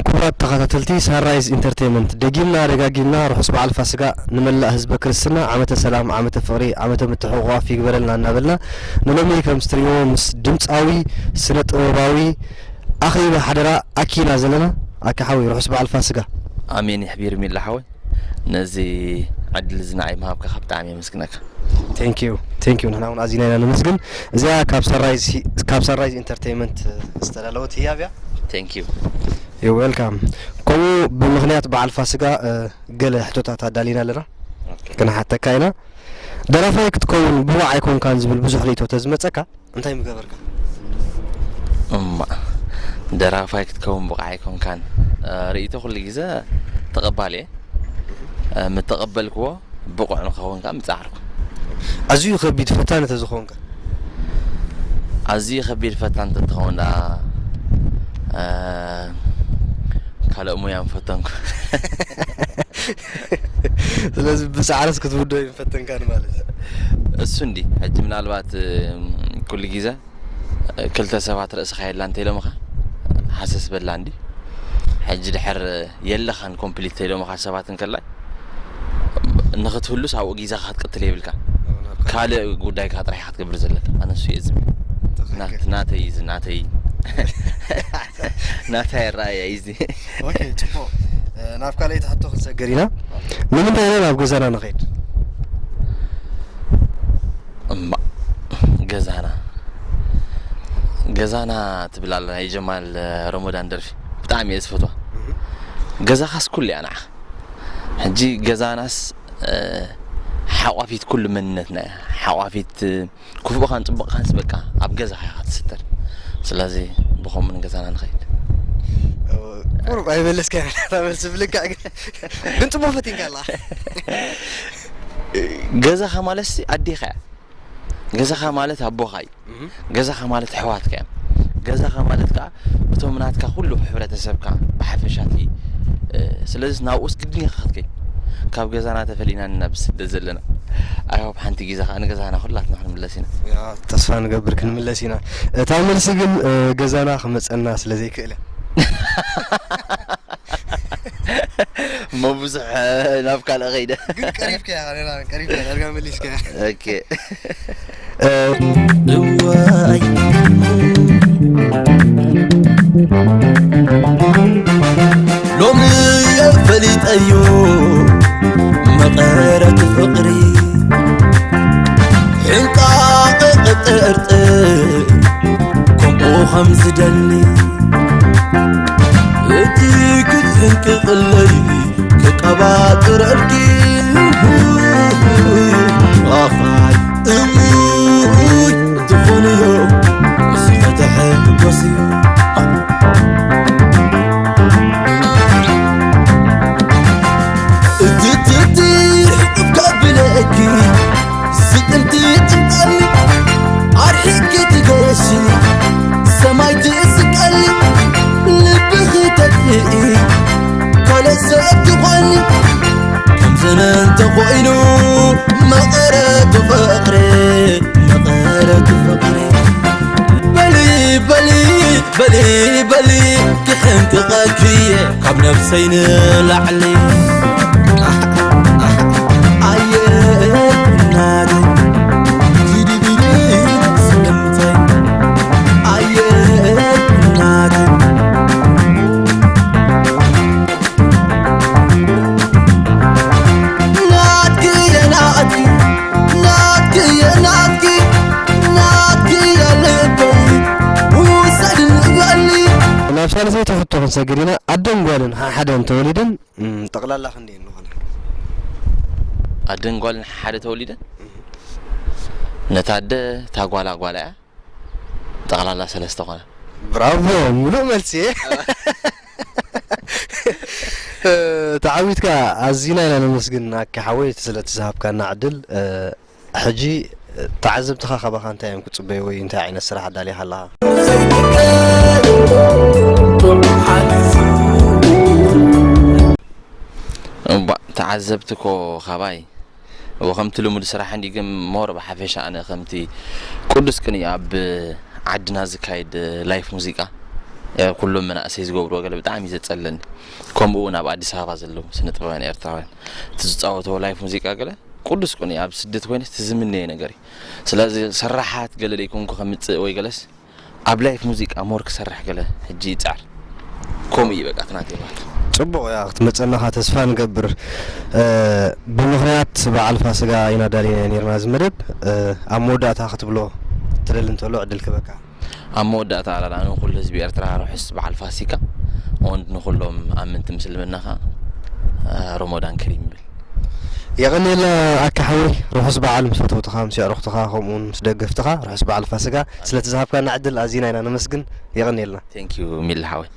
ክቡራት ተኸታተልቲ ሳንራይዝ ኢንተርቴይንመንት፣ ደጊምና ደጋጊምና ርሑስ በዓል ፋስጋ ንመላእ ህዝበ ክርስትና፣ ዓመተ ሰላም፣ ዓመተ ፍቕሪ፣ ዓመተ ምትሕቑቓፍ ይግበረልና እናበልና፣ ንሎሚ ከም እትርእይዎ ምስ ድምጻዊ ስነ ጥበባዊ ኣኽሊሉ ሓደራ ኣኪና ዘለና። ኣኪ ሓወይ፣ ርሑስ በዓል ፋስጋ። ኣሜን የሕቢር ሚላ ሓወይ። ነዚ ዕድል እዚ ንዓይ ምሃብካ ብጣዕሚ የመስግነካ። Thank you, thank you። ንሕና እውን ኣዚና ኢና ነመስግን። እዚኣ ካብ ሳንራይዝ፣ ካብ ሳንራይዝ ኢንተርቴይንመንት ዝተዳለወት ህያብ እያ። Thank you። You're welcome። ከምኡ ብምኽንያት በዓል ፋስጋ፣ እ፣ ገለ ሕቶታት ኣዳሊና ኣለና። ኦኬ። ክንሓተካ ኢና። ደራፋይ ክትከውን ብቑዕ ኣይኮንካን ዝብል ብዙሕ ርእይቶ ተዝመጸካ፣ እንታይ ምገበርካ? እማ፣ ደራፋይ ክትከውን ብቑዕ ኣይኮንካን። እ፣ ርእይቶ ኩሉ ግዜ ተቐባሊ እየ። እ፣ ምተቐበልክዎ ብቑዕ ንኸውን ከኣ ምጻዕርኩ። ኣዝዩ ከቢድ ፈታኒ ተዝኸውን ከ? ኣዝዩ ከቢድ ፈታኒ ተትኸውን ደኣ፣ እ፣ ካልእ ሙያ ምፈተንኩ። ስለዚ ብጻዕርስ ክትውዶ ይፈተንካ ማለት እዩ። እሱ እንዲ፣ ሕጂ ምናልባት፣ እ፣ ኩሉ ግዜ ክልተ ሰባት ርእስኻ የላ እንተ ኢሎምኻ፣ ሃሰስ በላ እንዲ። ሕጂ ድሕር የለኻን ኮምፕሊት እንተ ኢሎምኻ ሰባት እንከላይ፣ ንኽትህሉስ ኣብኡ ጊዛኻ ክትቅትል የብልካ። ናብ ካልእ ካልእ ጉዳይካ ጥራሕ ኢኻ ክትገብር ዘለካ። ኣነ እሱ እየ ዝብል። ትኽክል። ናት-፣ ናተይ እዩ፣ ናተይ። ናተይ ኣረኣእያ እዩ እዚ። ኦኬ፣ ጽቡቕ። እ፣ ናብ ካልኣይቲ ሕቶ ክንሰግር ኢና። ንምንታይ ኢና ናብ ገዛና ንኸይድ? እማ፣ ገዛና፣ ገዛና ትብል ኣላ ናይ ጀማል ረመዳን ደርፊ። ብጣዕሚ እየ ዝፈትዋ። እህ። ገዛኻስ ኩሉ እያ ንዓኻ። ሕጂ ገዛናስ፣ እ፣ ሓቋፊት ኩሉ መንነትና እያ። ሓቋፊት፣ እ፣ ክፉእኻን ጽቡቕኻንስ በቃ ኣብ ገዛኻ ኢኻ ትስተር። ስለዚ ብኸምኡ ንገዛና ንኸይድ። ቁሩብ ኣይመለስካያ እታ መልሲ ብልክዕ ግን፣ ግን ጽቡቕ ፈቲንካ ኣለኻ። ገዛኻ ማለትሲ ኣዴኻ እያ። ገዛኻ ማለት ኣቦኻ እዩ። እህ። ገዛኻ ማለት ኣሕዋትካ እዮም። ገዛኻ ማለት ከኣ እቶም ናትካ ኩሉ ሕብረተሰብካ ብሓፈሻ እቲ፣ እ፣ ስለዚ ናብኡስ ግድን ኢኻ ክትከይድ። ካብ ገዛና ተፈሊና ኢና ኣብ ስደት ዘለና። ኣይ ሆፕ ሓንቲ ግዜ ከኣ ንገዛና ኩላትና ክንምለስ ኢና። ያ፣ ተስፋ ንገብር ክንምለስ ኢና። እታ መልሲ ግን፣ እ፣ ገዛና ክመጸና ስለ ዘይክእል እያ። እሞ ብዙሕ፣ እ፣ ናብ ካልእ ኸይደ። ግን ቀሪብካያ፣ ሌላ ቀሪብካያ፣ ዳርጋ መሊስካያ። ኦኬ። እ፣ እዋይ። ሎሚ እየ ፈሊጠዮ መቐረት ፍቕሪ። ሕንቃቐ ቀጠርጥር ከምኡ ከም ዝደሊ። እቲ ክትሕንቅቕለይ ክቀባጥረልኪ። ኣኻይ እሙይ ትኾንዮ፣ እዚ ከተሐጎስዮ። እትትቲ ሕቅፍ ከብለኪ፣ ስቅልቲ ጥንጠሊ ኣርሒቂ ትገሺ፣ ሰማይ ትስቀሊ ልብኺ ተጥፍኢ፣ ካልእ ሰብ ትኾኒ ከም ዘመን ተኾይኑ መቐረቱ ፍቕሪ፣ መቐረቱ ፍቕሪ። በሊ በሊ በሊ በሊ ክሕንቅቐኪ ካብ ነብሰይ ንላዕሊ። ኣየ እናተይ ዲዲዲዲ ስለምንታይ ኣየ እናተይ ናትኪ እየ ናትኪ ናትኪ እየ ናትኪ ናትኪ እየ ልበይ ውሰድኒ በሊ። ናብ ሳልሰይቲ ሕቶ ክንሰግር ኢና። ኣደን ጓልን ሓሓደ እንተወሊደን፣ እም፣ ጠቕላላ ክንደይ እንኾና? ኣደን ጓልን ሓደ ተወሊደን? እም። ነታ ኣደ እታ ጓላ ጓላ እያ። ጠቕላላ ሰለስተ ኾና። ብራቮ፣ ምሉእ መልሲ። እ፣ ተዓዊትካ፣ ኣዚና ኢና ነመስግን ኣኪ ሓወይ፣ እቲ ስለቲ ዝሃብካና ዕድል። እ፣ ሕጂ ተዓዘብትኻ ካባኻ እንታይ እዮም ክጽበዩ ወይ እንታይ ዓይነት ስራሕ ኣዳሊኻ ኣለኻ? እባ፣ ተዓዘብቲ እኮ ካባይ እወ፣ ከምቲ ልሙድ ስራሕ እንዲ፣ ግን ሞር ብሓፈሻ ኣነ ከምቲ ቅዱስ ቅንኢ ኣብ ዓድና ዝካየድ ላይፍ ሙዚቃ ኩሎም መናእሰይ ዝገብርዎ ገለ ብጣዕሚ እዩ ዘጸለኒ። ከምኡ እውን ኣብ ኣዲስ ኣበባ ዘለዉ ስነ ጥበባውያን ኤርትራውያን እቲ ዝጻወትዎ ላይፍ ሙዚቃ ገለ ቅዱስ ቅኑ እዩ። ኣብ ስደት ኮይነስ እቲ ዝምነዮ ነገር እዩ። ስለዚ ሰራሓት ገለ ደይኮንኩ ከምጽእ ወይ ገለስ ኣብ ላይፍ ሙዚቃ ሞር ክሰርሕ ገለ ሕጂ ይጽዕር። ከምኡ እዩ በቃ እቲ ናተይ ባህል። ጽቡቕ እያ ክትመጸና ኸኣ ተስፋ ንገብር። እ፣ ብምኽንያት በዓል ፋስጋ ኢና ዳሊና ነርና እዚ መደብ። እ፣ ኣብ መወዳእታ ክትብሎ ትደሊ እንተሎ ዕድል ክበካ። ኣብ መወዳእታ ኣላላ ንኹሉ ህዝቢ ኤርትራ ርሑስ በዓል ፋሲካ፣ ወንድ ንኹሎም ኣመንቲ ምስልምና ኸኣ ሮሞዳን ከሪም ይብል። የቐንየልና ኣካ ሓወይ፣ ርሑስ በዓል ምስ ፈተውትኻ ምስ የዕሩኽትኻ ከምኡውን ምስ ደገፍትኻ ርሑስ በዓል ፋስጋ። ስለቲ ዝሃብካና ዕድል ኣዚና ኢና ነመስግን። የቐንየልና። Thank you ሚሊ ሓወይ።